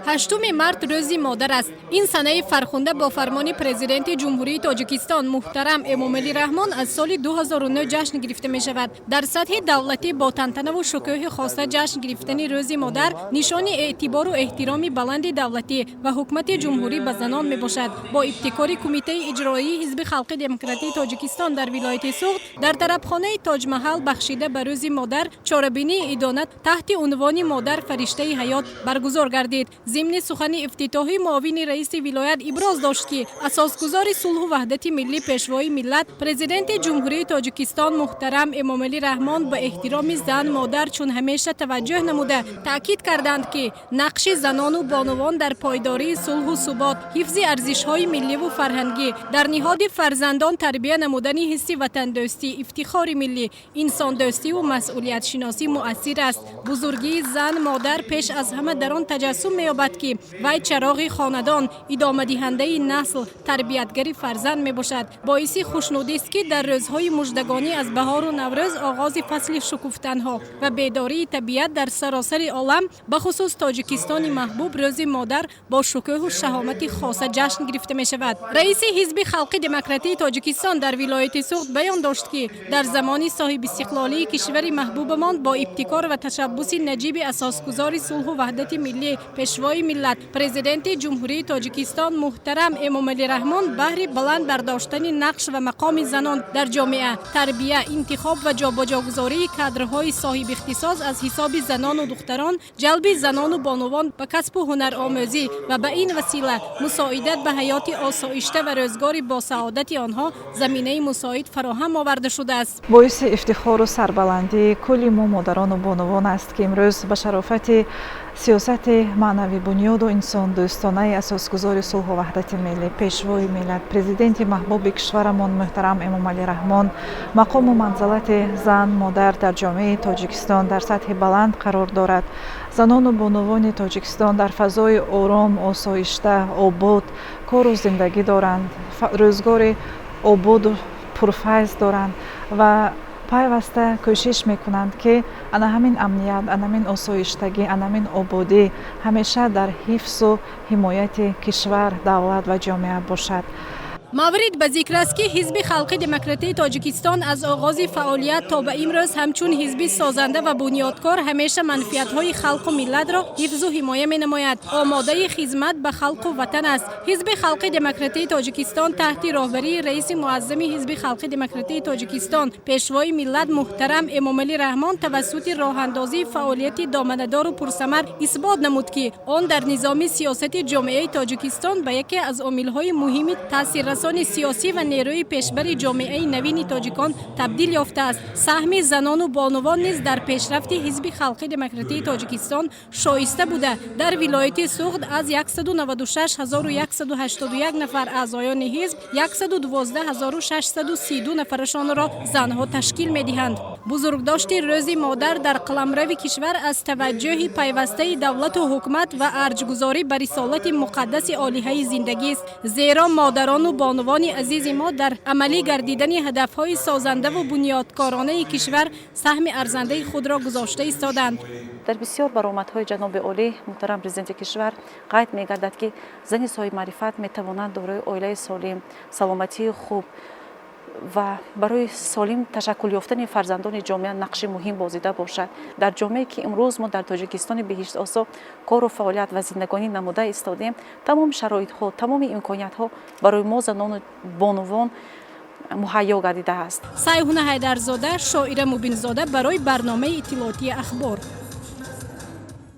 8-уми март Рӯзи модар аст. Ин санаи фархунда бо фармони Президенти Ҷумҳурии Тоҷикистон муҳтарам Эмомалӣ Раҳмон аз соли 2009 ҷашн гирифта мешавад. Дар сатҳи давлатӣ бо тантанаву шукӯҳи хоса ҷашн гирифтани Рӯзи модар нишони эътибору эҳтироми баланди давлатӣ ва ҳукумати ҷумҳурӣ ба занон мебошад. Бо ибтикори Кумитаи иҷроии Ҳизби халқи демократии Тоҷикистон дар вилояти Суғд дар тарабхонаи Тоҷмаҳал бахшида ба Рӯзи модар чорабинии идона таҳти унвони «Модар — фариштаи ҳаёт» баргузор гардид. Зимни сухани ифтитоҳӣ муовини раиси вилоят иброз дошт, ки асосгузори сулҳу ваҳдати миллӣ, Пешвои миллат, Президенти Ҷумҳурии Тоҷикистон муҳтарам Эмомалӣ Раҳмон ба эҳтироми зан, модар чун ҳамеша таваҷҷӯҳ намуда, таъкид карданд, ки нақши занону бонувон дар пойдории сулҳу субот, ҳифзи арзишҳои милливу фарҳангӣ, дар ниҳоди фарзандон тарбия намудани ҳисси ватандӯстӣ, ифтихори миллӣ, инсондӯстиву масъулиятшиносӣ муассир аст. Бузургии зан, модар пеш аз ҳама дар он таҷассум меёбад, ки вай чароғи хонадон, идомадиҳандаи насл, тарбиятгари фарзанд мебошад. Боиси хушнудист, ки дар рӯзҳои муждагонӣ аз баҳору Наврӯз, оғози фасли шукуфтанҳо ва бедории табиат дар саросари олам, бахусус Тоҷикистони маҳбуб, Рӯзи модар бо шукӯҳу шаҳомати хоса ҷашн гирифта мешавад. Раиси Ҳизби халқи демократии Тоҷикистон дар вилояти Суғд баён дошт, ки дар замони соҳибистиқлолии кишвари маҳбубамон бо ибтикор ва ташаббуси наҷиби асосгузори сулҳу ваҳдати миллӣ, Пешвои миллат, Президенти Ҷумҳурии Тоҷикистон муҳтарам Эмомалӣ Раҳмон баҳри баланд бардоштани нақш ва мақоми занон дар ҷомеа, тарбия, интихоб ва ҷобаҷогузории кадрҳои соҳибихтисос аз ҳисоби занону духтарон, ҷалби занону бонувон ба касбу ҳунаромӯзӣ ва ба ин васила мусоидат ба ҳаёти осоишта ва рӯзгори босаодати онҳо заминаи мусоид фароҳам оварда шудааст. Боиси ифтихору сарбаландии кулли мо, модарону бонувон аст, ки имрӯз ба шарофати сиёсати маънавибунёду инсондӯстонаи асосгузори сулҳу ваҳдати миллӣ, Пешвои миллат, Президенти маҳбуби кишварамон муҳтарам Эмомалӣ Раҳмон мақому манзалати зан, модар дар ҷомеаи Тоҷикистон дар сатҳи баланд қарор дорад. Занону бонувони Тоҷикистон дар фазои ором, осоишта, обод кору зиндагӣ доранд, рӯзгори ободу пурфайз доранд ва пайваста кӯшиш мекунанд, ки ана ҳамин амният, ана ҳамин осоиштагӣ, ана ҳамин ободӣ ҳамеша дар ҳифзу ҳимояти кишвар, давлат ва ҷомеа бошад. Маврид ба зикр аст, ки Ҳизби халқи демократии Тоҷикистон аз оғози фаъолият то ба имрӯз ҳамчун ҳизби созанда ва бунёдкор ҳамеша манфиатҳои халқу миллатро ҳифзу ҳимоя менамояд, омодаи хизмат ба халқу ватан аст. Ҳизби халқи демократии Тоҷикистон таҳти роҳбарии раиси муаззами Ҳизби халқи демократии Тоҷикистон, Пешвои миллат муҳтарам Эмомалӣ Раҳмон тавассути роҳандозии фаъолияти доманадору пурсамар исбот намуд, ки он дар низоми сиёсати ҷомеаи Тоҷикистон ба яке аз омилҳои муҳими таъсиррасони сиёсӣ ва нерӯи пешбари ҷомеаи навини тоҷикон табдил ёфтааст. Саҳми занону бонувон низ дар пешрафти Ҳизби халқи демократии Тоҷикистон шоиста буда, дар вилояти Суғд аз 196 181 нафар аъзоёни ҳизб 112 632 нафарашонро занҳо ташкил медиҳанд. Бузургдошти Рӯзи модар дар қаламрави кишвар аз таваҷҷӯҳи пайвастаи давлату ҳукумат ва арҷгузорӣ ба рисолати муқаддаси олиҳаи зиндагист, зеро модарону бонувони азизи мо дар амалӣ гардидани ҳадафҳои созандаву бунёдкоронаи кишвар саҳми арзандаи худро гузошта истоданд. Дар бисёр баромадҳои ҷаноби олӣ, муҳтарам Президенти кишвар қайд мегардад, ки зани соҳибмаърифат метавонад дорои оилаи солим, саломатии хуб ва барои солим ташаккул ёфтани фарзандони ҷомеа нақши муҳим бозида бошад. Дар ҷомеае, ки имрӯз мо дар Тоҷикистони биҳиштосо кору фаъолият ва зиндагонӣ намуда истодем, тамоми шароитҳо, тамоми имкониятҳо барои мо, занону бонувон, муҳайё гардидааст. Сайҳуна Ҳайдарзода, Шоира Мубинзода барои барномаи иттилоотии «Ахбор».